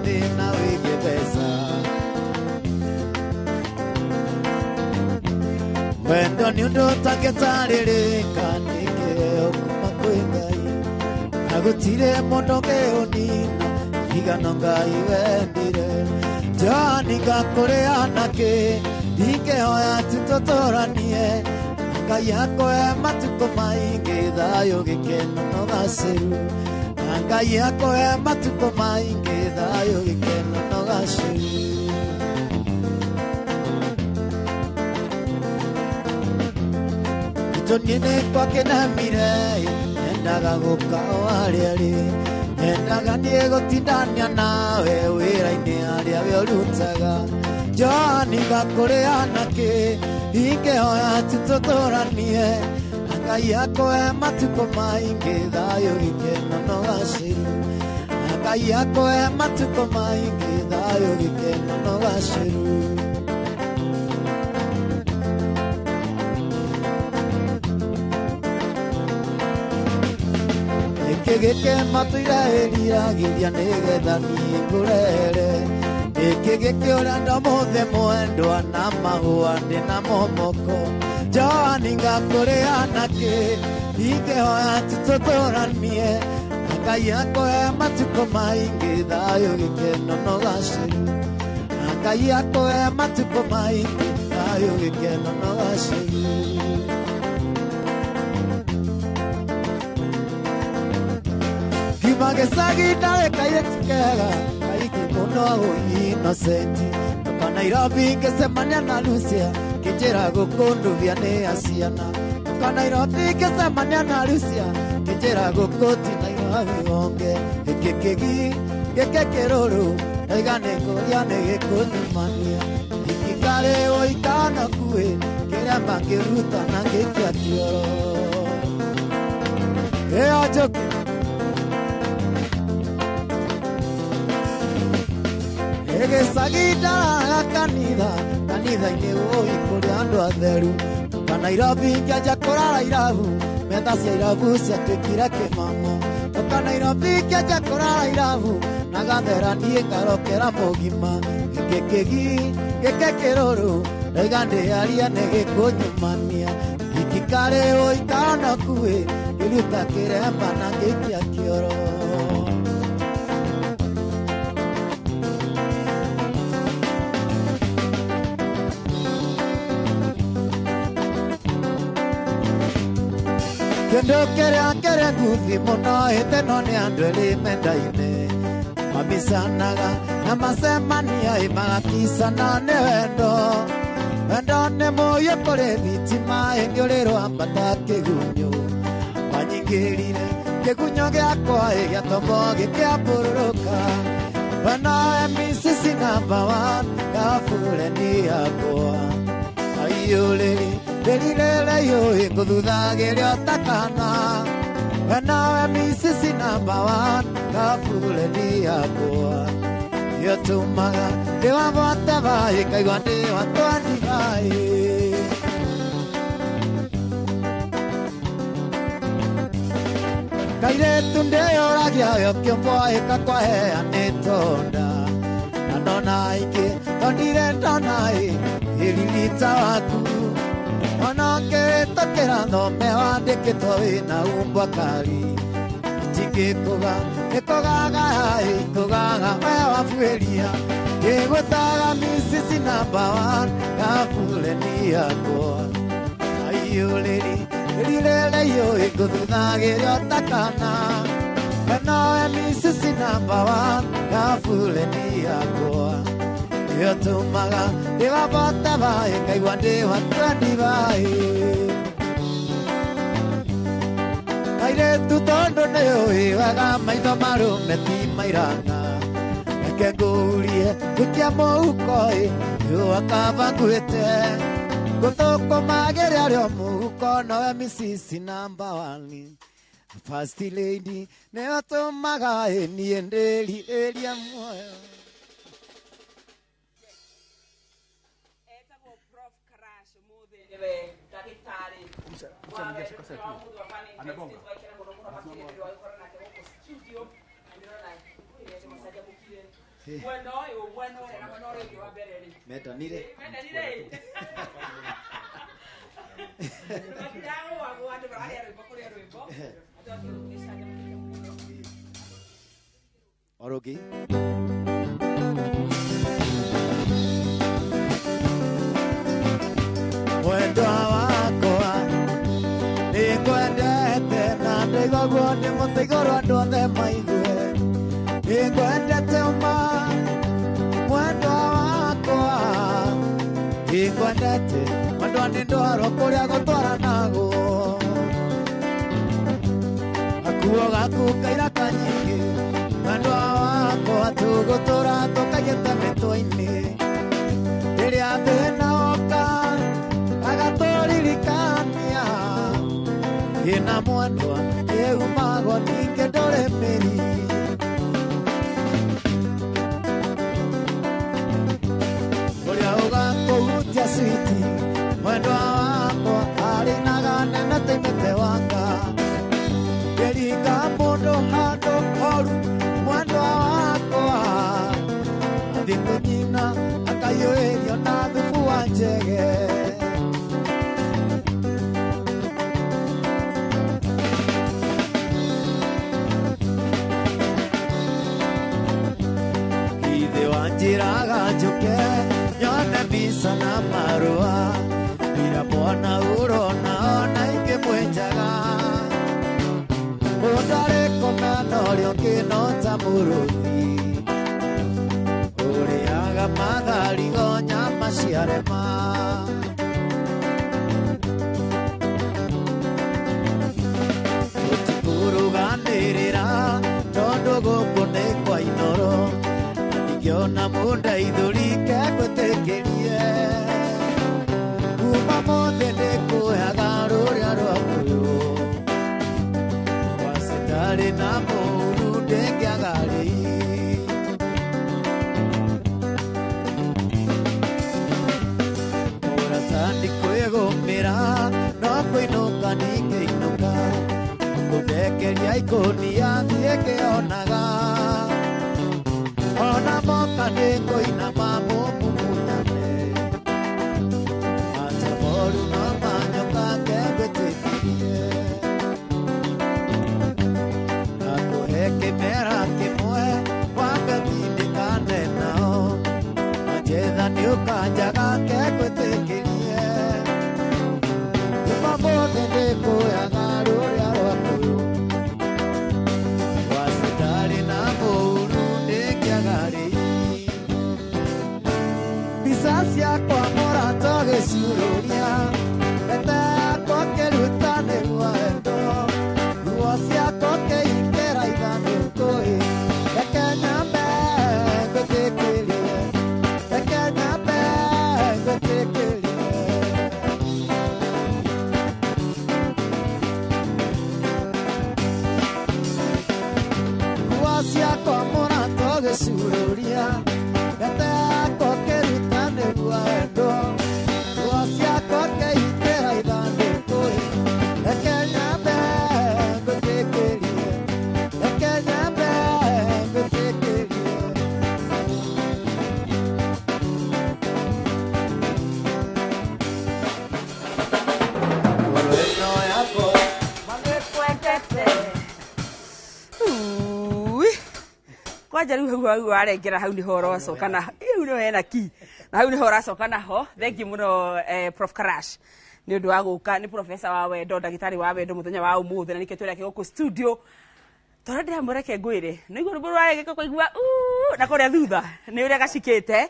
Thĩna wĩgiĩ mbeca. Wendo nĩ ũndũ ũtangĩtarĩrĩka, nĩ kĩheo kuma kwĩ Ngai, na gũtirĩ mũndũ ũngĩũnina igano Ngai wendire. Joani ngakũrĩa nakĩ, ingĩhoya tu tũtũranie, Ngai akũhe matukũ maingĩ, thayũ, gĩkeno na ũgacĩru. Na Ngai akũhe matukũ maingĩ, thayũ, gĩkeno na ũgacĩru. Tũniĩ nĩkwa kĩnemire, nyendaga gũka o harĩa rĩ, nyendaga niĩ gũtindania nawe wĩra-inĩ harĩa we ũrutaga. Joani ngakũrĩa nakĩ, ingĩhoya tu tũtũranie, na Ngai akũhe matukũ maingĩ, thayũ, gĩkeno na ũgacĩru. Na Ngai akũhe matukũ maingĩ, thayũ, gĩkeno na ũgacĩru. Gĩkĩ gĩkĩ matũire ĩriragĩria nĩgetha niĩ ngũrere. Gĩkĩ gĩkĩ ũrĩa ndamũthe mwendwa na mahũa ndĩ namo moko. Joani ngakũrĩa nakĩ, ingĩhoya tu tũtũranie, na Ngai akũhe matukũ maingĩ, thayũ, gĩkeno na ũgacĩru. Na Ngai akũhe matukũ maingĩ, thayũ, gĩkeno na ũgacĩru. Kiuma gĩcagi ndarĩ kairĩtu kega, kaingĩ mũno Innocent. Toka Nairobi ngĩcemania na Lucia, kĩnjĩra gũkũnduvia nĩ aciana. Toka Nairobi ngĩcemania na Lucia, kĩnjĩra gũkũ ti Nairobi wonge. Gĩkĩ kĩgi, gĩkĩ kĩrũrũ, ndaiga nĩ kũrĩa nĩ gĩkũnyumania. Ikikarĩ ũikana kuĩ, kĩrĩa mangĩruta na ngĩkia kĩoro. Ĩyo njũkĩ. Gĩcagi ndaraga kanitha, kanitha-inĩ ũi kũrĩa andũ atheru. Toka Nairobi ngĩanjia kũrara irabu, metha cia irabu ciatuĩkire kĩmamo. Toka Nairobi ngĩanjia kũrara irabu, na gathera niĩ ngarokera mũgima. Gĩkĩ kĩgi, gĩkĩ kĩrũrũ, ndaiga ndĩarie nĩ gĩkũnyumania. Ikikarĩ ũikara kuĩ, ngĩruta kĩremba na ngĩikia kĩoro. Kĩndũ kĩrĩa kĩrĩ nguthi mũno hĩndĩ ĩno nĩ andũ erĩ mendaine, mamicanaga na macemania ĩ magakicana nĩ wendo. Wendo nĩ mũhiũ kũrĩ thitima, ĩngĩ ũrĩ rwambata kĩgunyũ. Wanyingĩrire kĩgunyũ gĩakwa ĩ gĩatombo gĩkĩambũrũrũka. Wanawe misisi number one, gabure ni yakwa. Aiyũrĩri rĩrirĩre yũĩ ngũthuthagĩria takana. Wanawe misisi number one, gabure ni yakwa. Yotũmaga ndĩwabwate baĩ, ngaigua ndĩwatwani baĩ. Kairĩtu ndĩyũragia yo kĩũmbwo ĩkakwahea nĩ tonda. Na ndona aingĩ tondire ndona ĩ ĩririta waku. Ona ngĩhĩtũkĩra thome wandĩkĩtwo wĩna umbwa kari. Itingĩkũga nĩkũgaga ĩ kũgaga we wabuĩria. Ngĩgwĩtaga misisi number one, gabure ni yakwa. Aiyũrĩri rĩrirĩre yũĩ ngũthuthagĩria takana. Wenowe misisi number one, gabure ni yakwa. Yotũmaga ndĩwabota baĩ, ngaigua ndĩwatwendi baĩ. Kairĩtu tondũ nĩũĩ wega maitho marũme ti mairanga. Reke ngũrie ngũikia mũhuko ĩ, yũa kaba nguĩte. Ngũthũkũmagĩria rĩo mũhuko nowe misisi number one. First lady nĩwe tũmaga ĩ niĩ ndĩrirĩria muoyo. Etagwo Prof Karash mũthĩ nĩwe ndagĩtarĩ wa wa mũthĩ wa Valentine's Day. Tũgakena mũno mũno makĩria nĩ ũndũ wa gũkorwo nake gũkũ studio, na ndĩrona kwĩrĩ atĩ macanjamũkire. Mwena ũyũ, mwena ũrĩa na mwena ũrĩa ũngĩ wa mbere rĩ. Mendanire. Mendanire ĩ. Matiragũagũa andũ mararĩa rwĩmbo kũrĩa rwĩmbo. Andũ akĩgĩcanjamũkĩte mũno. Orogi. Mwendwa wakwa nĩngwendete na ndaigua guo ndĩ mũtĩ igũrũ andũ othe maigue nĩngwendete ma mwendwa wakwa nĩngwendete mwendwa nĩ ndwaro kũrĩa gũtwaranagwo gakuo gaku kairaka nyingĩ mwendwa wakwa tũgũtũra tũkaigĩte mĩtwe-inĩ rĩrĩa thĩna woka agatũririkania ĩna mwendwa ĩumagwo ningĩ ndũrĩ mĩri ũrĩa ũgakũhutia switi mwendwa wakwa arĩ naga nene taimĩte wanga ngĩringa mũndũ handũ horu mwendwa wakwa athiĩ kũnyina akaiyũĩrio na thubu wa njege. Ithe wanjĩraga njũke nyone mbica na marũa ira mwana ũrona ona ingĩ mwĩnjaga mũndũ arĩ kũmena ũrĩa ũngĩ no ta mũrũthi ũrĩaga matharigo nyama ciarema. Tũtikũrũganĩrĩra tondũ gũkũ nĩ kwa inoro ndingĩona mũndeithũri kengwĩtĩkĩrie kuma mũthĩ ndĩkuoyaga rũrĩa rwakũyũ wacitarĩ na mũru ndĩngĩaga rĩi. Mũrata ndikwĩgũmĩra no kũinũka ningĩinũka kũndekeria ikũnia thiĩ ngĩonaga ona moka nĩngũinama mũmumunyane acha moru no manyoka kengwĩtĩkĩrie nakũhe kĩmera kĩmwe wambe tindĩkane nao manjetha nĩũkanjaga kengwĩtĩkĩrie kuma mũthĩ ndĩkuoyaga rũrĩa rwakũyũ wacitarĩ na mũru ndĩngĩaga rĩi. Mbica ciakwa mũrata ũgĩciũrũria mbete yakwa ũkĩruta nĩguo wendo nguo ciakwa ũkĩingĩra ithandũkũ-ĩ reke nyambe ngwĩtĩkĩrie reke nyambe ngwĩtĩkĩrie. Nguo ciakwa mũrata ũgĩciũrũria mbete yakwa ũkĩruta nĩguo wendo nguo ciakwa ũkĩingĩra ithandũkũ-ĩ reke nyambe ngwĩtĩkĩrie reke nyambe ngwĩtĩkĩrie. Ngoro ĩno yakwa Mamekwendete. Ui. Kwanja rĩu hau hau warengera hau nĩho ũrocoka na hau nĩho hena ki na hau nĩho ũracoka naho. Thengiũ mũno Prof Karash nĩ ũndũ wa gũka nĩ professor wa wendo ndagĩtarĩ wa wendo mũthenya wa ũmũthĩ na nĩkĩo twĩ nake gũkũ studio tondũ ndĩramũreke ngwĩre nĩguo rwĩmbo rwarĩgĩka kũigua "Uu", na kũrĩa thutha nĩ ũrĩa gacikĩte.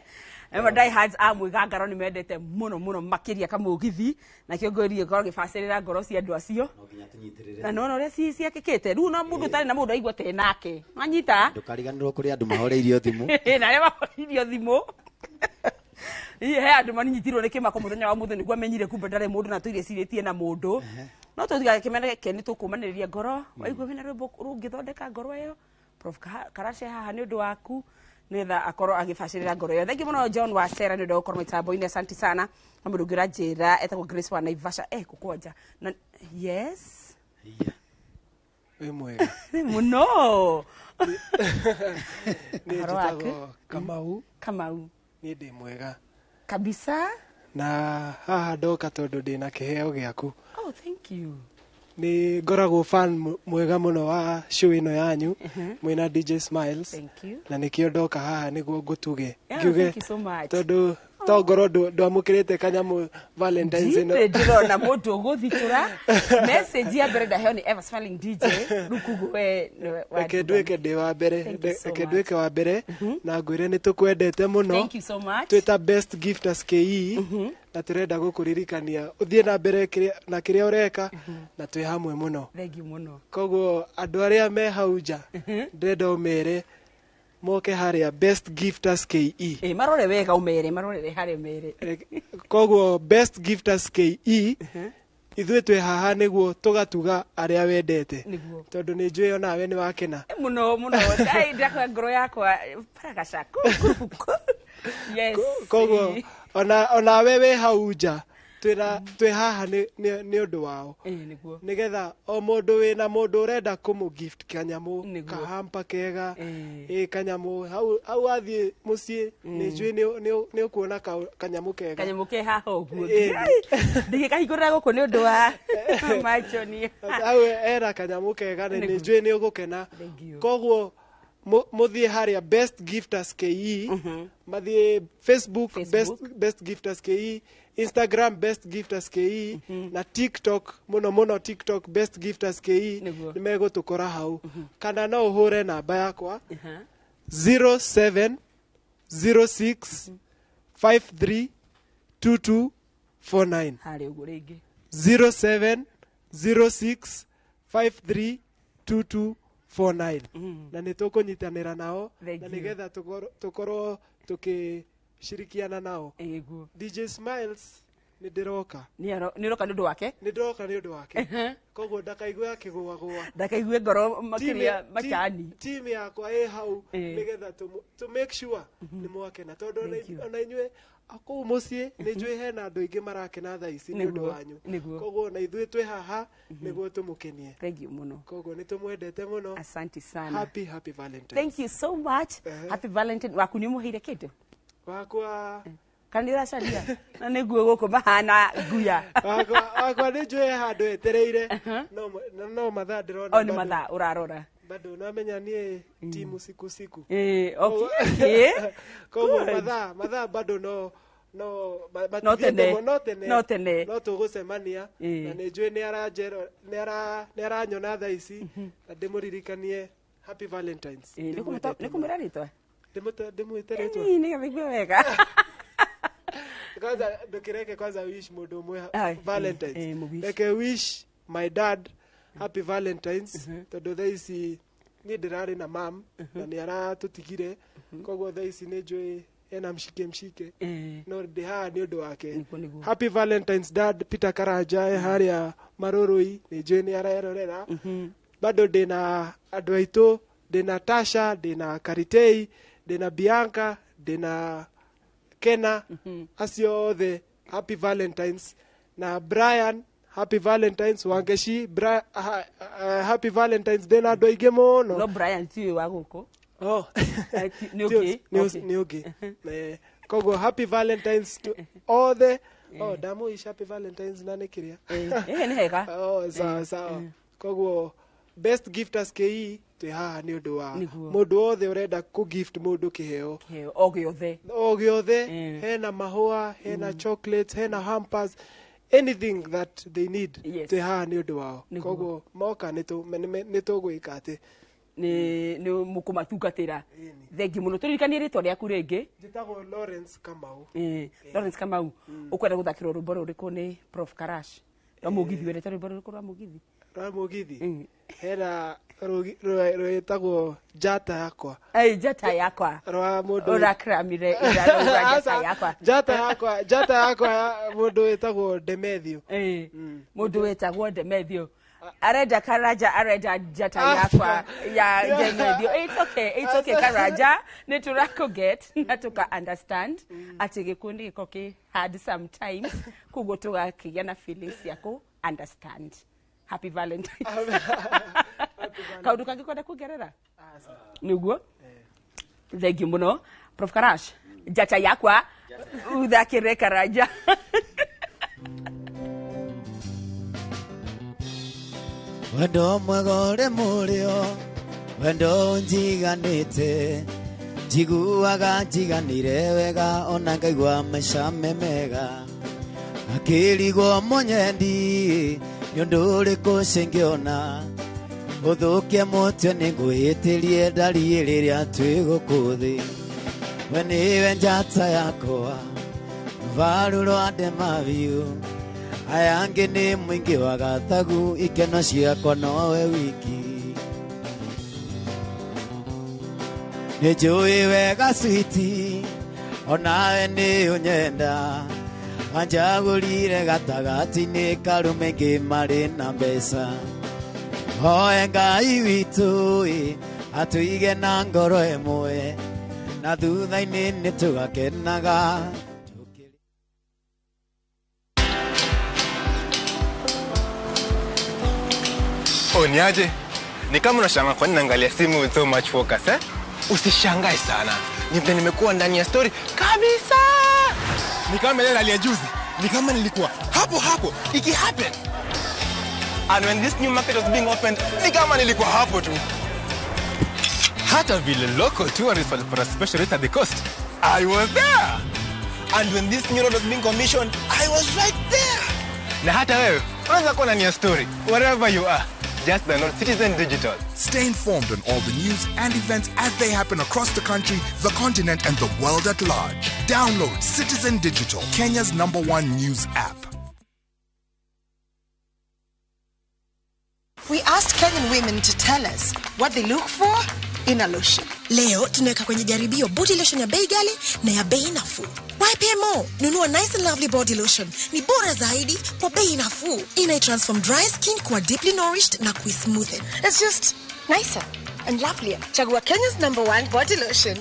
Ema diehards a mwĩgangaro nĩ mendete mũno mũno makĩria kamũgithi nakĩo ngwĩrie ngorwo ngĩbacĩrĩra ngoro cia andũ acio No nginya tũnyitĩrĩre na nona ũrĩa ciakĩkĩte rĩu no mũndũ ũtarĩ na mũndũ aigua te nake wanyita ndũkariganĩrwo kũrĩ andũ mahoreirio thimũ na arĩa mahoreirio thimũ he andũ manyitirwo nĩ kĩmako mũthenya wa mũthĩ nĩguo amenyire kumbe ndarĩ mũndũ na tũire cirĩtie na mũndũ no tũtigakĩmeneke nĩ tũkũmanĩrĩria ngoro waigua wĩna rwĩmbo rũngĩthondeka ngoro ĩyo Prof Karashe haha nĩ ũndũ waku nĩgetha akorwo agĩbacĩrĩra ngoro ĩyo. Thengiũ mũno John wa Sera nĩ ũndũ wa gũkorwo mĩtambo-inĩ, asanti sana. Na mũndũ ũngĩ ũranjĩra etagwo Grace wa Naivasha kũkwanja na yes. Iya. Wĩ mwega. Mũno. Niĩ Ũhoro waku? njĩtagwo Kamau. Kamau. Niĩ ndĩ mwega. Kabisa. Na haha ndoka tondũ ndĩna kĩheo gĩaku. Oh, thank you. Nĩ ngoragwo fan mwega mũno wa show ĩno yanyu mwĩna DJ Smiles. Thank you. Na nĩkĩo ndoka haha nĩguo ngũtuge. Yeah, Ngiuge thank you so much. Tondũ to ngorwo ndwamũkĩrĩte kanyamũ Valentine's ĩno. Ndirĩ ndĩrona mũndũ ũgũthitũra message ya mbere ndaheo nĩ Ever Smiling DJ rĩu koguo we nĩwe Reke nduĩke ndĩ wa mbere. Thank you so Reke much. nduĩke wa mbere na ngwĩre nĩ tũkwendete mũno. Thank you so much. Twĩta Best Gifters KE na tũrenda gũkũririkania ũthiĩ na mbere na kĩrĩa ũreka na twĩ hamwe mũno. Thank you mũno. Koguo andũ arĩa me hau nja ndĩrenda ũmere moke harĩa Best Gifters KE. Marore wega ũmere, marorere harĩa ũmere. Koguo Best Gifters KE ithuĩ twĩ haha nĩguo tũgatuga arĩa wendete. Nĩguo. Tondũ nĩ njũĩ onawe nĩ wakena. Mũno mũno. Ndai ndakwa ngoro yakwa paragaca. Yes. Koguo onawe wĩ hau nja twĩ haha nĩ ũndũ wao. Nĩguo. Nĩgetha o mũndũ wĩna mũndũ ũrenda kũmũ gift kanyamũ, Nĩguo. kahampa kega, kanyamũ hau wathiĩ mũciĩ nĩ njũĩ nĩ ũkuona kanyamũ kega. Kanyamũ ke haha ũguo. Ndingĩkahingũrĩra gũkũ nĩ ũndũ wa machoni. Hau hena kanyamũ kega na nĩ Nĩguo. njũĩ nĩ ũgũkena. Thank you. Koguo mũthiĩ harĩa Best Gifters KE, mathiĩ Facebook, Facebook. Best Gifters KE, Instagram Best Gifters KE, na TikTok, mũno mũno TikTok Best Gifters KE, Nĩguo. nĩ megũtũkora hau. Kana no ũhũre namba yakwa 0706 53 2249. Harĩa ũguo rĩngĩ. 0706 53 2249. Na nĩ tũkũnyitanĩra nao Thank na you. nĩgetha tũkorwo tũkĩshirikiana nao. Nĩguo. DJ Smiles nĩ ndĩroka. Nĩ ũroka nĩ ũndũ wake? Nĩ ndĩroka nĩ ũndũ wake. Koguo ndakaigue akĩgũagũa. Ndakaigue ngoro makĩria macani. Team yakwa ĩ hau nĩgetha to make sure nĩ mwakena. Tondũ Thank you. ona inyuĩ kũu mũciĩ nĩ njũĩ hena andũ aingĩ marakena thaa ici nĩ ũndũ Nĩguo, wanyu. nĩguo. Koguo ona ithuĩ twĩ haha nĩguo tũmũkenie. Thank you mũno. Koguo nĩ tũmwendete mũno. Asante sana. Happy, happy Valentine's. Thank you so much. Happy Valentine. Waku nĩ ũmũheire kĩndũ? Wakwa. Kana nĩ ũracaria? Na nĩguo gũkũ mahana nguya. Wakwa nĩ njũĩ handũ etereire. No mathaa ndĩrona. O nĩ mathaa ũrarora. Bado namenya niĩ timu siku siku. Okay. Koguo Good. mathaa bado no no No tene. no tene. No tene. No tũgũcemania. Na nĩ njũĩ nĩ aranyona thaa ici na ndĩmũririkanie Happy Valentine's. Nĩ kũmwĩra rĩtwa? Ndĩmwĩte rĩtwa. Nĩgetha igue wega. Kwanza ndũkĩreke kwanza wish mũndũ ũmwe Ai, Valentine's. mũwish. Reke wish my dad Happy Valentine's tondũ thaa ici niĩ ndĩrarĩ na mam na nĩ aratũtigire. Koguo thaa ici nĩ njũĩ ena mshike mshike. No ndĩ haha nĩ ũndũ wake. Nĩguo, nĩguo. Happy Valentine's dad Peter Karanja e harĩa Marũrũi nĩ njũĩ nĩ arerorera. Bado ndĩna andũ aitũ, ndĩna Tasha, ndĩna Karitei, ndĩna Bianca, ndĩna Kena, acio othe Happy Valentine's. Na Brian Happy Valentine's, Wangeshi Happy Valentine's, ndĩna andũ aingĩ mũno. No Brian ti ũyũ wa gũkũ. Oh. Nĩ ũngĩ? Okay. Nĩ ũngĩ. Koguo Happy Valentine's to othe. Oh, ndamũica Happy Valentine's na nĩ kĩrĩa? Nĩ hega. Oh, sawa, sawa. Koguo Best Gifters KE twĩ haha nĩ ũndũ wa Nĩguo. mũndũ wothe ũrenda kũ gift mũndũ kĩheo. Kĩheo o gĩothe. O gĩothe, hena mahũa, hena chocolates, hena hampers, anything that they need. Yes. Twĩ haha nĩ ũndũ wao. Nĩguo. Koguo moka nĩ tũgwĩka atĩ. Nĩ mũkũmatungatĩra. Thengi mũno. Tũririkanie rĩtwa rĩaku rĩngĩ. Njĩtagwo Lawrence Kamau. Lawrence Kamau, ũkwenda gũthakĩrwo rwĩmbo rũrĩkũ nĩ Prof Karash? Rwa mũgithi, wendete rwĩmbo rũrĩkũ rwa mũgithi? Rwa mũgithi? Hena rwĩtagwo Njata Yakwa. Ei, Njata Yakwa. Rwa mũndũ Ũrakramire ira rwa Njata Aca, Yakwa. Njata Yakwa, Njata Yakwa ya mũndũ wĩtagwo Demethio. Mũndũ wĩtagwo Demethio. Arenda Karanja, arenda Njata Yakwa ya Demethio. It's okay, it's okay Karanja. Nĩ tũrakũ get na tũka understand atĩ gĩkuũ nĩ gĩkoragwo kĩ hard sometimes, koguo tũgakĩgĩa na feelings cia kũ understand. Happy Valentine's. Kaundu kangĩ kwenda kuongerera nĩguo? Thengiũ mũno, Prof Karash. Njacha yakwa uthakĩre Karanja. Wendo mwega ũrĩ mũrĩo, wendo njiganĩte, njiguaga njiganĩire wega, ona ngaigua maica me mega. Akĩrigwo mũnyendi nĩ ũndũ ũrĩkũ cingĩona ũthũkie mũtwe, nĩngwĩhĩtĩrie ndariĩ rĩrĩa twĩ gũkũ thĩ. We nĩwe njata yakwa, rũbaru rwa ndema biũ, aya angĩ nĩ mũingĩ wa gathagu, ikeno ciakwa nowe wiki. Nĩ njũĩ wega switi, onawe nĩ ũnyenda, wanjagũrire gatagatĩ-inĩ karume ingĩ marĩ na mbeca. Hoe Ngai witũ ĩ, atũige na ngoro ĩmwe, na thutha-inĩ nĩ tũgakenaga. Oh, niaje? Ni kama unashangaa kwa nini naangalia simu with so much focus, eh? Usishangae sana. Ni vile nimekuwa ndani ya story kabisa. Ni kama ile ya juzi. Ni kama nilikuwa hapo hapo iki happen. And when this new market was being opened, ni kama nilikuwa hapo tu. Hata vile local tourists walipata special rate at the coast, I was there. And when this new road was being commissioned, I was right there. Na hata wewe unaweza kuwa ndani ya story wherever you are. Just download Citizen Digital. Stay informed on all the news and events as they happen across the country, the continent, and the world at large. Download Citizen Digital, Kenya's #1 news app. We asked Kenyan women to tell us what they look for in a lotion. Leo tunaweka kwenye jaribio body lotion ya bei ghali na ya bei nafuu. Why pay more? Nunua Nice and Lovely body lotion. Ni bora zaidi kwa bei nafuu. Ina transform dry skin kuwa deeply nourished na kuismoothen. It's just nicer and lovelier. Chagua Kenya's #1 body lotion.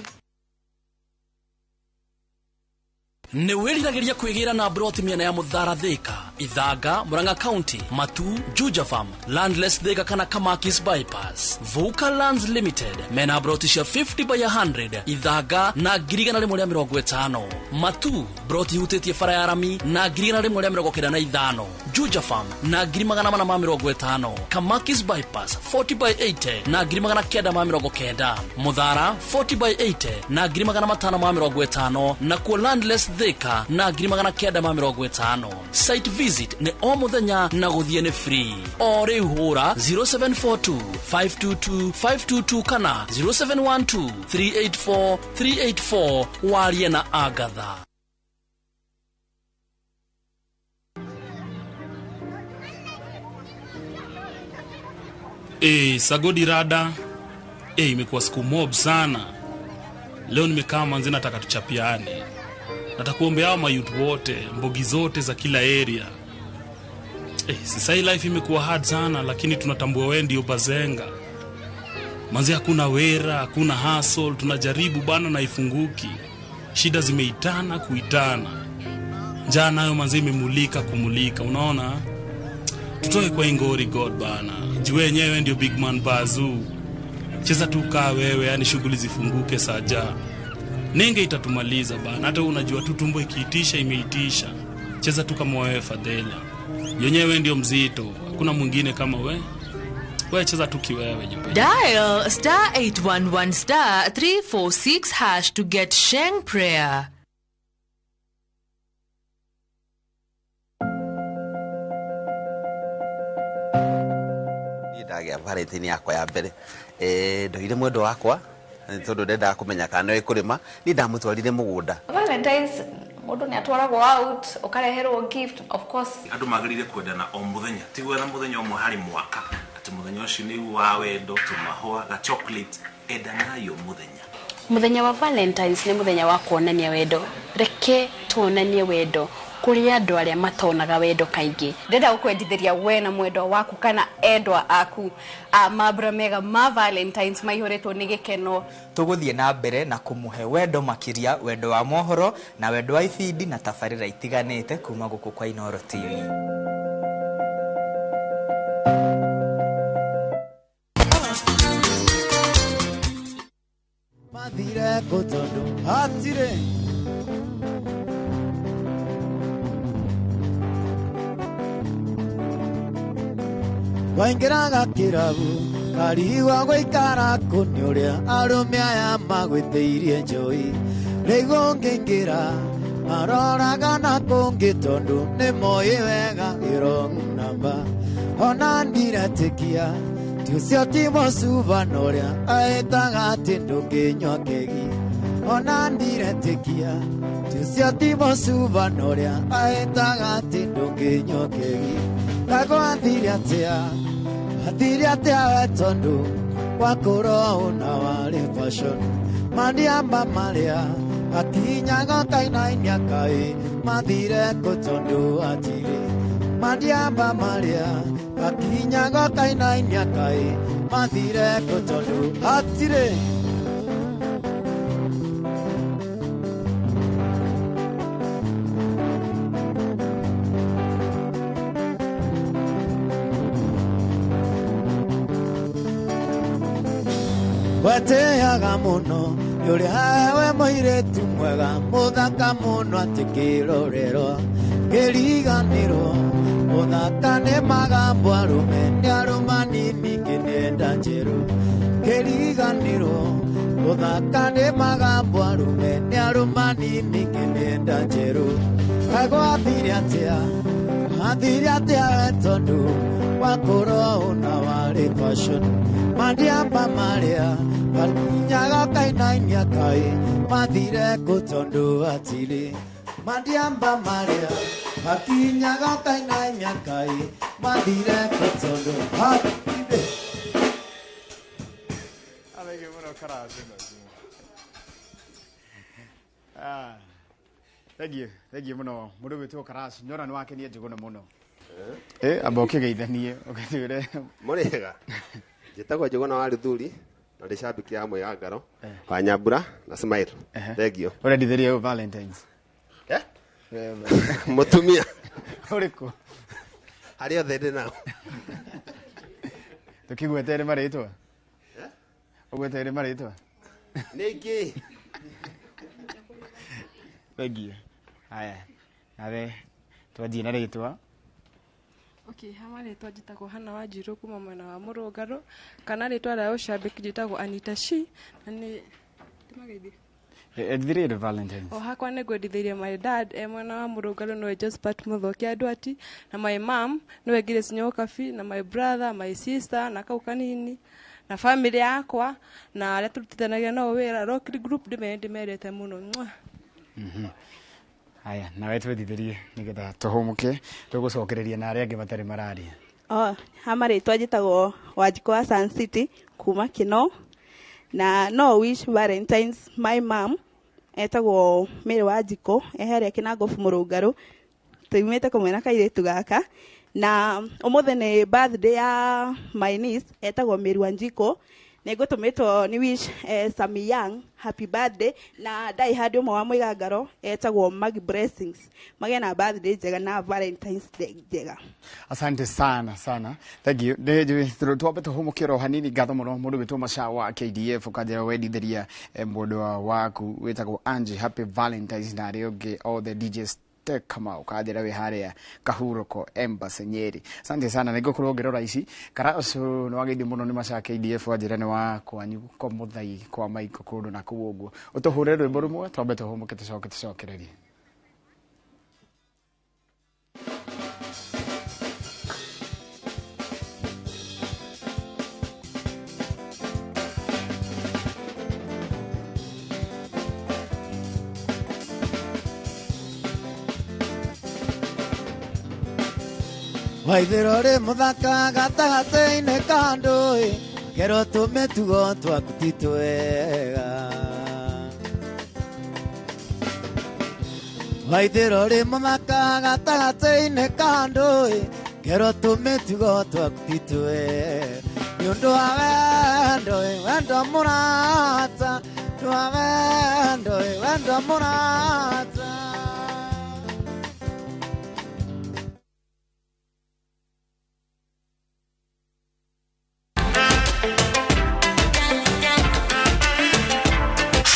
Nĩ wĩriragĩria kwĩgĩra na broti mĩena ya Mũthara Thika, Ithanga, Murang'a County, Matu, Juja Farm, Landless Thika kana Kamakis Bypass. Vuka Lands Limited mena broti cia 50 by 100 Ithanga na 150,000. Matu broti hutĩtie bara ya rami na 195,000. Juja Farm na 450,000. Kamakis Bypass 40 by 80 na 990,000. Muthara 40 by 80 na 550,000 na kuo Landless Thika na 950,000. Site visit ni o muthenya na guthie ni free. O riu hura 0742 522 522 kana 0712 384 384 warie na Agatha. Sagodi rada. Imekuwa siku mob sana. Leo nimekaa manzi nataka tuchapiane. Nataka hao mayouth wote, mbogi zote za kila area. Sasa hii life imekuwa hard sana, lakini tunatambua wewe ndio bazenga. Manzi hakuna wera, hakuna hustle, tunajaribu bana na ifunguki. Shida zimeitana kuitana. Njaa nayo manzi imemulika kumulika, unaona? Tutoe kwa ingori God bana. Jiwe yenyewe ndio big man bazoo. Cheza tu kaa wewe, yani shughuli zifunguke saja. Nenge itatumaliza bana. Hata unajua tu tumbo ikiitisha imeitisha. Cheza tu kama wewe Fadhela. Yenyewe ndio mzito, hakuna mwingine kama we. Wewe cheza tu kiwewe jipe. Dial star 811 star 346 hash to get Sheng prayer. Ndagĩa Valentine yakwa ya mbere, ndoire mwendo wakwa tondu ndendaga kũmenya kana nĩ kũrĩma, niĩ ndamũtwarire mũgũnda. Valentines mũndũ nĩ atwaragwo out, ũkareherwo gift, of course. Andũ magĩrĩire kwendana o mũthenya, ti gwetha mũthenya ũmwe harĩ mwaka, atĩ mũthenya ũcio nĩ wa wendo, tũmahũa, ga chocolate, endanayo mũthenya. Mũthenya wa Valentines nĩ mũthenya wa kuonania wendo. Reke tuonanie wendo kũrĩ andũ arĩa matonaga wendo kaingĩ. Ndĩrenda gũkwendithĩria we na mwendwa waku kana endwa aku mambura mega ma Valentines maihũrĩtwo nĩ gĩkeno. Tũgũthiĩ na mbere na kũmũhe wendo makĩria, wendo wa mohoro na wendo wa ibindi na tabarĩra itiganĩte kuma gũkũ kwa Inooro TV. Hatirĩ. Waingĩraga kĩrabu karigwa gũikara kũ nĩ ũrĩa arũme aya magwĩtĩirie njoi. Rĩu ũngĩingĩra maroraga na kũngĩ tondũ nĩ moĩ wega wrong number. Ona ndiretĩkia ti ũcio ti mũcuba na ũrĩa aĩtaga atĩ ndũngĩnyua kegi. Ona ndiretĩkia ti ũcio ti mũcuba na ũrĩa aĩtaga atĩ ndũngĩnyua kegi. Kagwathire atĩa, athire atĩa we tondũ wakorwo na warĩ fashion. Mandiamba marĩa akinyaga kainainia kaĩ mathire kũ tondũ atirĩ. Mandiamba marĩa akinyaga kainainia kaĩ mathire kũ tondũ atirĩ. Weteaga mũno nĩ ũrĩa we mũirĩtu mwega mũthaka mũno atĩ kĩrorerwa kĩriganĩrwo. Mũthaka nĩ magambo arũme nĩ arũmani ningĩ nĩ nda njerũ. Kĩriganĩrwo. Mũthaka nĩ magambo arũme nĩ arũmani ningĩ nĩ nda njerũ. Kagwathire atĩa, athire atĩa we tondũ wakorwo na warĩ fashion. Mandiamba marĩa makinyaga kainainia kaĩ mathire kũ tondũ atirĩ. Mandiamba marĩa makinyaga kainainia kaĩ mathire kũ tondũ atirĩ. Thank you mũno Karacũ. Ah, thank you, thank you mũno mũndũ wĩtwo Karacũ. Nyona nĩ wakenia Njũgũna mũno. Amba ũkĩgeithanie ũgĩtwĩre. Mũrĩega. Njĩtagwo Njũgũna wa Rĩthuri na ndĩ cambĩki ya Mwĩgangaro wa Nyambura na Smile. Thank you. Ũrendithirie ũ Valentines? Eh? Mũtumia. Ũrĩkũ? Arĩa othe ndĩ nao. Tũkĩgwetere marĩtwa? Ũgwetere marĩtwa? Nĩ ingĩ. Thank you. Haya, nawe twanjie na rĩtwa. Okay, hama rĩtwa njĩtagwo Hana Wanjirũ kuma mwena wa Mũrũngarũ, kana rĩtwa rĩa ũcambĩki njĩtagwo Anita Shi, na nĩ ndĩmageithie. Endithirie Valentines. O hakwa nĩ ngwendithĩirie my dad e mwena wa Mũrũngarũ nĩwe Josephat Mũthoki Andwati, na my mom nĩwe Grace Nyokabi, na my brother, my sister na kau kanini, na family yakwa na arĩa tũrutithanagia nao wĩra Rock Group ndĩmendete mũno. Mwah. Haya, nawe twendithĩrie nĩgetha tũhũmũke tũgũcokereria na arĩa angĩ matarĩ mararia. Oh, hama rĩtwa njĩtagwo Wanjikũ wa Sun City kuma Kino, na no wish Valentines my mom etagwo Mary Wanjikũ e harĩa Kĩnangobu Mũrũngarũ, tuumĩte kũmwe na kairĩtu gaka, na ũmũthĩ nĩ birthday ya my niece etagwo Mary Wanjikũ. Nĩngũtũmĩtwo nĩ wish Sammy Young happy birthday, na ndai handi ũmwe wa Mwĩgangaro etagwo Maggie Blessings, magĩe na birthday njega na Valentines Day njega. Asante sana sana. Thank you. Twambe tũhũmũke oro hanini. Ngatho mũno mũndũ wĩtwo Macha wa KDF ũkanjĩra wendithĩria mwendwa waku wĩtagwo Angie happy Valentines, na arĩa ũngĩ all the DJs Kamau kanjĩra wĩ harĩa Kahurũko Embassy Nyeri. Asante sana, nĩngũkorwo ngĩrora ici. Karacũ nĩ wageithio mũno nĩ Macha KDF, wanjĩra nĩ wa kwanyu kwa Mũthai kwa Maiko kũndũ na kũu ũguo. Ũtũhũre rwĩmbo rũmwe twambe tũhũmũke tũcoke tũcokererie. Waithĩro rĩ mũthaka gatagatĩ-inĩ ka andũ ĩ, kerwo tũmĩtugo twaku ti twega. Waithĩro rĩ mũthaka gatagatĩ-inĩ ka andũ ĩ, kerwo tũmĩtugo twaku ti twega. Nĩ ũndũ wa wendo ĩ, wendo mũrata, ũndũ wa wendo ĩ, wendo mũrata.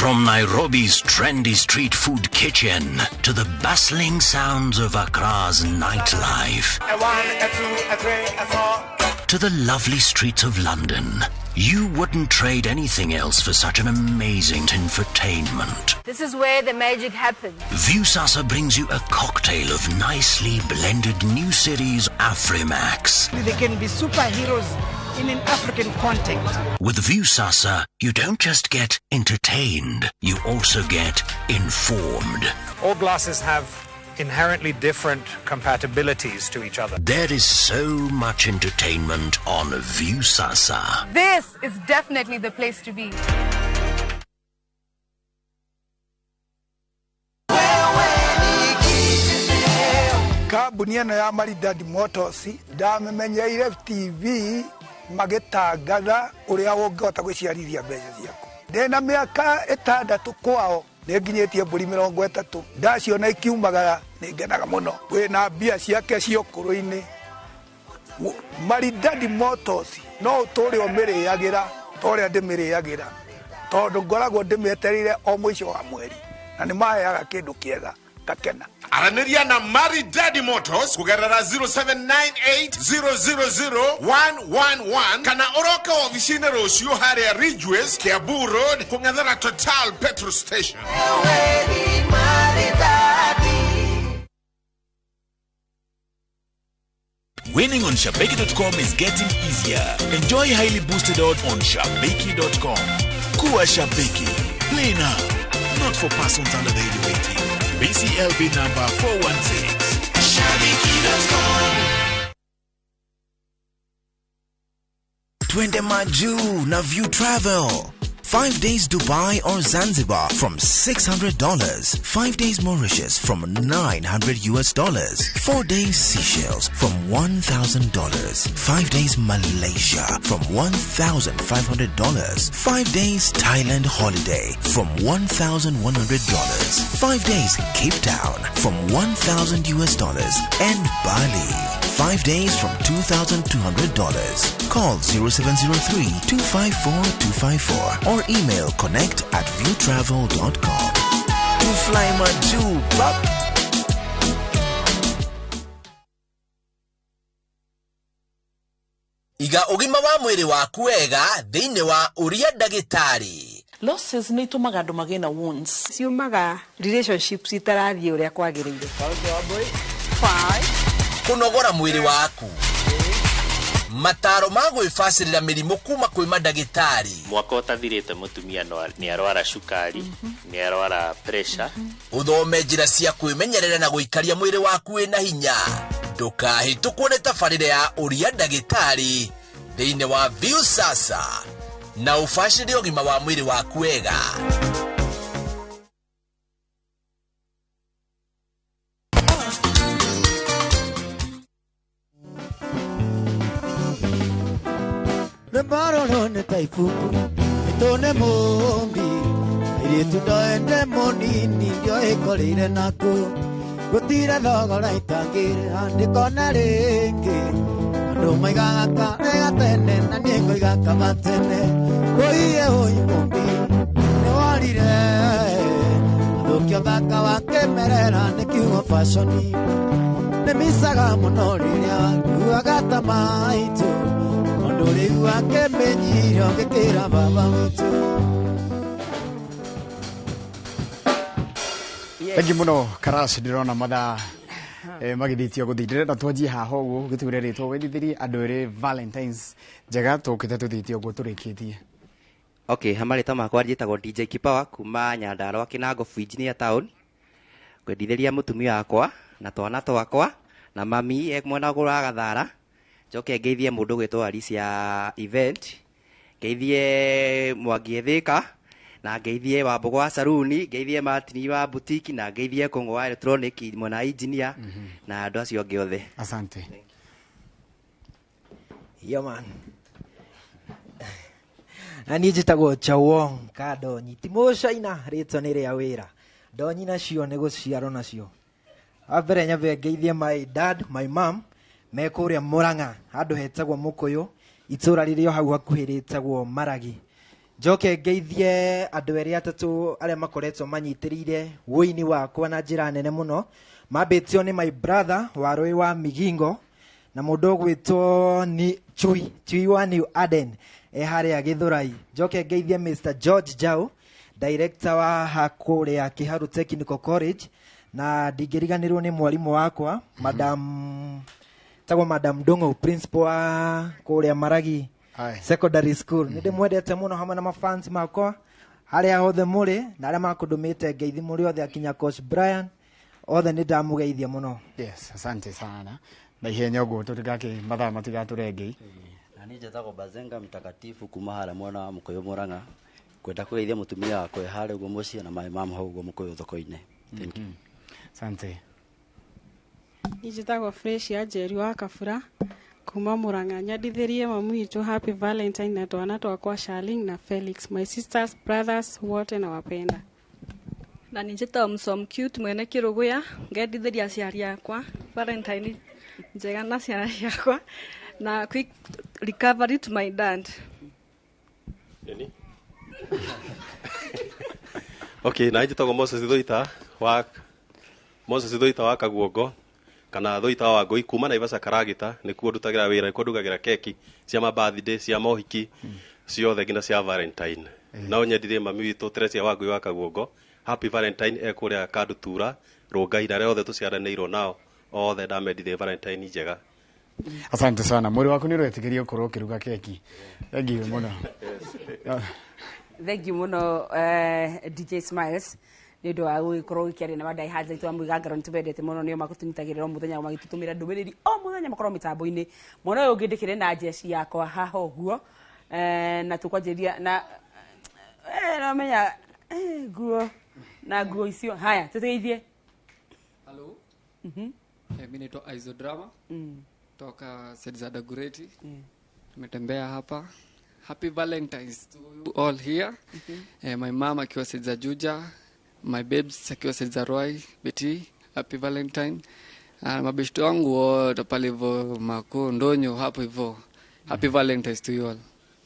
From From Nairobi's trendy street food kitchen to the bustling sounds of Accra's nightlife A one, a two, a three, a four. to the lovely streets of London, you wouldn't trade anything else for such an amazing infotainment. This is where the magic happens. Viusasa brings you a cocktail of nicely blended new series Afrimax. They can be superheroes in an African context. With Viusasa, you don't just get entertained, you also get informed. All glasses have inherently different compatibilities to each other. There is so much entertainment on Viusasa. This is definitely the place to be. Kambuni ĩno ya Maridadi Motors ndamĩmenyeire TV magĩtangatha ũrĩa ũngĩhota gwĩciarithia mbeca ciaku. Ndĩna mĩaka 6 kwao nĩ nginyĩtie mbũri 30 ndaciona ikiumagara nĩ ngenaga mũno. Wĩna mbia ciake cia ũkũrũ-inĩ. Maridadi Motors no ũtũre ũmĩrĩagĩra ta ũrĩa ndĩmĩrĩagĩra tondũ ngoragwo ndĩmĩetereire o mũico wa mweri na nĩ maheaga kĩndũ kĩega ngakena. Aranĩria na Maridadi Motors kũgerera 0798000111 kana ũroke ofici-inĩ rũciũ harĩa Ridgeways, Kiambu Road, kũng'ethera Total petrol station. Winning on Shabiki.com is getting easier. Enjoy highly boosted odds on Shabiki.com. Kuwa Shabiki. Play now. Not for persons under the age of 18. BCLB number 416. Shabiki.com. Twende Maju na View Travel. 5 days Dubai or Zanzibar from $600. 5 days Mauritius from $900. 4 days Seychelles from $1,000. 5 days Malaysia from $1,500. 5 days Thailand holiday from $1,100. 5 days Cape Town from $1,000 and Bali. 5 days from $2,200. Call 0703 254 254 or email connect@viewtravel.com. To fly Maju, bop. Iga ũgima wa mwĩrĩ waku wega thĩinĩ wa ũria ndagĩtarĩ. Losses nĩ itũmaga andũ magĩe na wounds. Ciumaga relationships itarathiĩ ũrĩa kwagĩrĩire. Kũnogora mwĩrĩ waku, mataro ma gwĩbacĩrĩra mĩrimũ kuma kwĩ mandagĩtarĩ. Mwaka ũtathirĩte mũtumia nĩ arwara cukari, nĩ arwara pressure. Ũthome njĩra cia kwĩmenyerera na gũikaria mwĩrĩ waku wĩna hinya. Ndũkahĩtũkwo nĩ tabarĩra ya ũria ndagĩtarĩ thĩinĩ wa Viusasa na ũbacĩrĩre ũgima wa mwĩrĩ waku wega. Rwĩmbo rũrũ nĩ ta ibuku nĩtũne mũmbi airĩtu ndoende mũnini ndioĩkoreire naku gũtire thogora itangĩrĩha ndĩkona rĩngĩ andũ maigaga karega tene na niĩ ngoiga kaba tene ũiye ũi mũmbi nĩworire athũkio thaka wa kĩmerera nĩ kiugo baconi nĩmicaga mũno rĩrĩa wakuaga ta maitũ tondũ rĩu akĩmenyire ũgĩkĩra baba witũ. Thank you muno Karash, ndirona mathaa magithĩtio gũthiĩ. Ndĩrenda twanjie haha ũguo gĩtwĩre rĩtwa wendithirie andũ erĩ Valentines njega tũkĩte tũthiĩte ũguo tũrĩkĩtie. Okay, ha marĩtwa makwa njĩtagwo DJ Kipawa kuma Nyandarua Kĩnango Engineer Town. Ngwendithĩria mũtumia wakwa na twana twakwa na mami e mwena ũgũrũ wa Gathara. Njoke ngeithie mũndũ ũgwĩtwo Alicia Event, ngeithie Mwangi Thika, na ngeithie Wambũgũ wa Saruni, ngeithie Martin wa boutique, na ngeithie Kũng'ũ wa electronic mwena engineer na andũ acio angĩ othe. Asante. Yo man. Na niĩ njĩtagwo Chawong ka Ndonyi. Ti mũcaina rĩtwa nĩ rĩa wĩra. Ndonyi nacio nĩ gũciarwo nacio. Wa mbere nyambe ngeithie my dad, my mom me kũrĩa Murang'a handũ hetagwo Mũkũyũ, itũra rĩrĩ o hau hakuhĩ rĩtagwo Maragi. Njoke ngeithie andũ erĩ atatũ arĩa makoretwo manyitĩrĩire wũini wakwa na njĩra nene mũno. Mambĩtio nĩ my brother wa Rũĩ wa Migingo na mũndũ ũgwĩtwo ni Chui, Chui wa New Aden e harĩa Gĩthũrai. Njoke ngeithie Mr George Jau, director wa hakũrĩa Kiharu Technical College, na ndingĩriganĩrwo nĩ mwarimũ wakwa Madam tagwo Madam Ndung'u, principal wa kũrĩa Maragi Secondary School. Nĩ ndĩmwendete mũno hamwe na mafans makwa harĩa hothe mũrĩ na arĩa makũndũmĩte ngeithi mũrĩ othe akinya Coach Brian othe nĩ ndamũgeithia mũno. Yes, asante sana. Na ihenya ũguo tũtigakĩ mathaa matigatũrengei. Na niĩ njĩtagwo Bazenga Mtakatifu kuma harĩa mwena wa Mũkũyũ Mũrang'a. Ngwenda kũgeithia mũtumia wakwa e harĩa ũguo mũciĩ na my mom hau ũguo Mũkũyũ thoko-inĩ. Thank you. Asante. Niĩ njĩtagwo Fresh ya Njeri wa Kabura kuma Murang'a. Nyendithĩrie mami witũ happy Valentine na twana twakwa Charlene na Felix, my sisters, brothers wote nawapenda. Na nĩ njĩtagwo Msom Cute mwene Kĩrũgũya, ngendithĩria aciari akwa Valentine njega na ciana ciakwa na quick recovery to my dad. Nini? Okay, na njĩtagwo Moses Thuita wa Kaguongo kana Thuita wa Ngũi kuma Naivasha Karagita, nĩkuo ndutagĩra wĩra, nĩkuo ndugagĩra keki cia ma birthday, cia mohiki ciothe nginya cia Valentine. No nyendithie mami witũ Teresia wa Ngũi wa Kaguongo happy Valentine e kũrĩa Kandutura Rũngai na arĩa othe tũciaranĩirwo nao othe ndamendithie Valentine njega. Asante sana. Mwĩrĩ waku nĩ ũretĩkĩria ũkorwo ũkĩruga keki. Thank you mũno. Thank you mũno, DJ Smiles, nĩ ũndũ wa gũgĩkorwo gĩkĩaria na mandai haja itũ a Mũigangaro. Nĩ tũmendete mũno, nĩo makũtũnyitagĩrĩra o mũthenya, magĩtũtũmĩra ndũmĩrĩri o mũthenya, makorwo mĩtambo-inĩ. Mwana ũyũ ũngĩ ndĩkĩrĩ na njeci yakwa haha ũguo, na tũkwanjĩrĩria na nomenya nguo na nguo icio. Haya, tũteithie. Hello. Mimi naitwa Isodrama toka Side za Dagoretti. Tumetembea hapa. Happy Valentines to you all here. My mom akiwa side za Juja, my babes akiwa side za Ruai, Betty, happy Valentine. Mabeshte wangu wote pale hivyo Mako Ndonyo hapo hivyo. Happy Valentines to you all.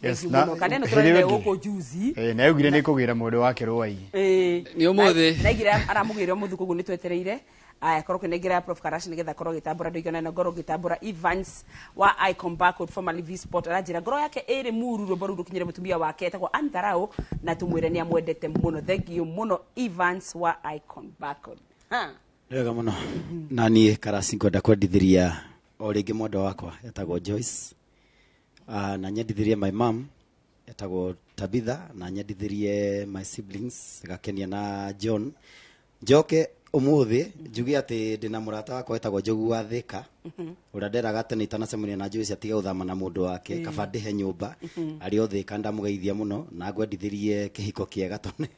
Yes, na kaneno tũrarire gũkũ juzi. Na augire nĩ kũgĩra mũndũ wake Rũai. Nĩ ũmũthĩ. Naigire aramũgĩra ũmũthĩ, koguo nĩ twetereire aya korwo kĩnengera Prof Karash nĩgetha korwo gĩtambũra ndũigana na ngorwo ngĩtambũra. Evans wa Icon Barcode, formerly V Sport, aranjĩra ngoro yake ĩrĩ muru, rwĩmbo rũu rũkinyĩre mũtumia wake etagwo Antharau na tũmwĩre nĩ amwendete mũno. Thank you mũno, Evans wa Icon Barcode. Ha. Nĩ wega mũno. Na niĩ Karasi ngwenda kwendithĩria o rĩngĩ mwendwa wakwa etagwo Joyce. Na nyendithĩrie my mom etagwo Tabitha, na nyendithĩrie my siblings Gakenia na John. Njoke ũmũthĩ njuge atĩ ndĩna mũrata wakwa wetagwo Njogu wa Thĩka, ũrĩa nderaga tene itanacemania na Joyce atige gũthama na mũndũ wake, kaba ndĩhe nyũmba arĩ o Thĩka. Ndamũgeithia mũno na ngwendithĩrie kĩhiko kĩega tone.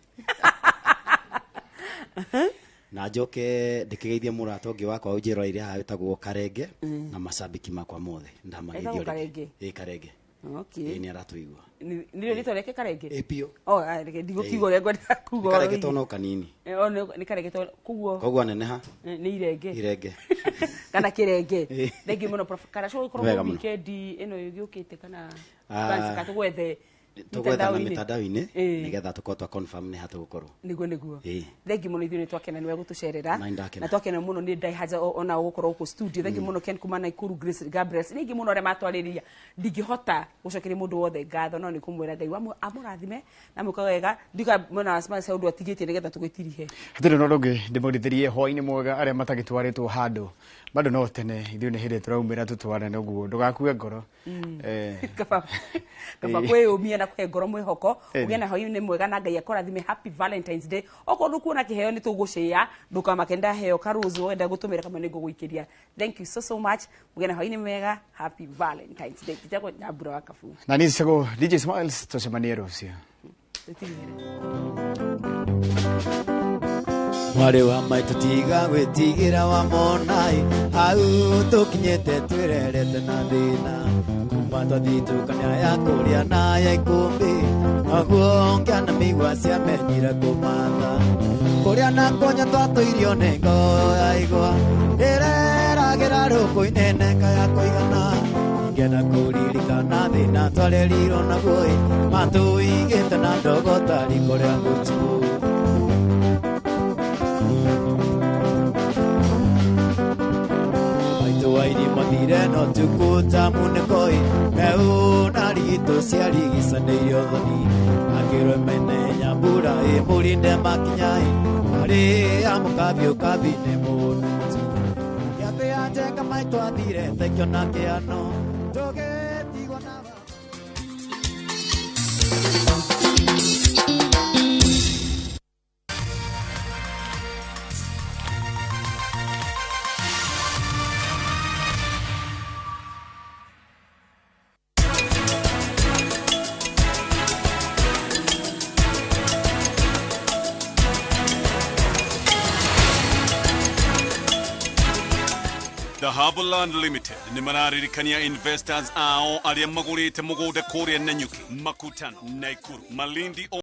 Na njoke ndĩkĩgeithie mũrata ũngĩ wakwa ũnjĩroreire haha wĩtagwo Karenge na macambĩki makwa mothe ndamageithia. Etagwo Karenge? Ĩ, Karenge. Okay. Ĩ, nĩ aratũigua. Nĩrĩo rĩtwa rĩake Karenge? Ĩ, biũ. Oh, reke ndigũkiuga ũrĩa ngwenda kuga. Karenge to no kanini. Oh, nĩ Karenge to koguo. Koguo aneneha. Nĩ irenge. Irenge. Kana kĩrenge. Ĩ. Thank you mũno, Prof Karash. Ũgũkorwo Wega mũno. weekend ĩno yũkĩte kana plans ka tũgwethe Tũgwethana mĩtandao-inĩ? Mĩtandao-inĩ nĩgetha tũkorwo twa confirm nĩ ha tũgũkorwo. Nĩguo. Ĩ. Thank you mũno, ithuĩ nĩ twakena nĩwe gũtũcerera. Na nĩndakena. Na twakena mũno nĩ Ndaihaja ona gũkorwo gũkũ studio. Thank you mũno Ken kuma Nakuru, Grace Gabriel nĩ ingĩ mũno arĩa matwarĩria. Ndingĩhota gũcokeria mũndũ wothe ngatho, no nĩ kũmwĩra Ngai amũrathime na mwĩka wega. Ndika mwena wa Smile ũndũ atigĩtie nĩgetha tũgĩtirihe. Hatirĩ na ũndũ ũngĩ, ndĩmũrithĩrie hwaĩ-inĩ mwega arĩa matagĩtwarĩtwo handũ bado no tene. Ithuĩ nĩ hĩndĩ tũraumĩra tũtwarane, ũguo ndũgakue ngoro. Kaba kwĩyũmia na kũhe ngoro mwĩhoko. Ũgĩe na hwaĩ-inĩ mwega na Ngai akũrathime. Happy Valentines Day. Okorwo ndũkuona kĩheo nĩ tũgũcĩa, ndũkamake, ndaheo karũzu wenda gũtũmĩra kamwe nĩ ngũgũikĩria. Thank you so so much, mũgĩe na hwaĩ-inĩ mwega. Happy Valentines Day. Njĩtagwo Nyambura wa Kabuu. Na niĩ njĩtagwo DJ Smiles, tũcemanie rũciũ. Tũtigĩre. Mwarĩ wa maitũ, tiga gwĩtigĩra wa monai hau tũkinyĩte, twĩrerete na thĩna kuma twathitũkania ya kũrĩa na ya ikũmbĩ, noguo ngĩana mĩigua ciamenyire kũmatha kũrĩa na kũnya twatũirio nĩ ngo ya igwa ĩreragĩra rũkũ-inĩ neka ya kũigana. Ngĩenda kũririkana thĩna twarerirwo naguo ĩ matũigĩte na ndogo ta riko rĩa mũtu. Maitũ wa irima thire no tukũ ta munĩko ĩ meu na ritũ ciarigicanĩirio thoni akĩrwo mene nyambura ĩ mũrinde makinya ĩ arĩa mũkabi ũkabi nĩ mũntu kĩambĩa njenga maitũ athire thekio na kĩano tũgĩtigwo na. The Harborland Limited nĩ mararirikania investors ao arĩa magũrĩte mũgũnda kũrĩa Nanyuki, Makutano, Naikuru, Malindi.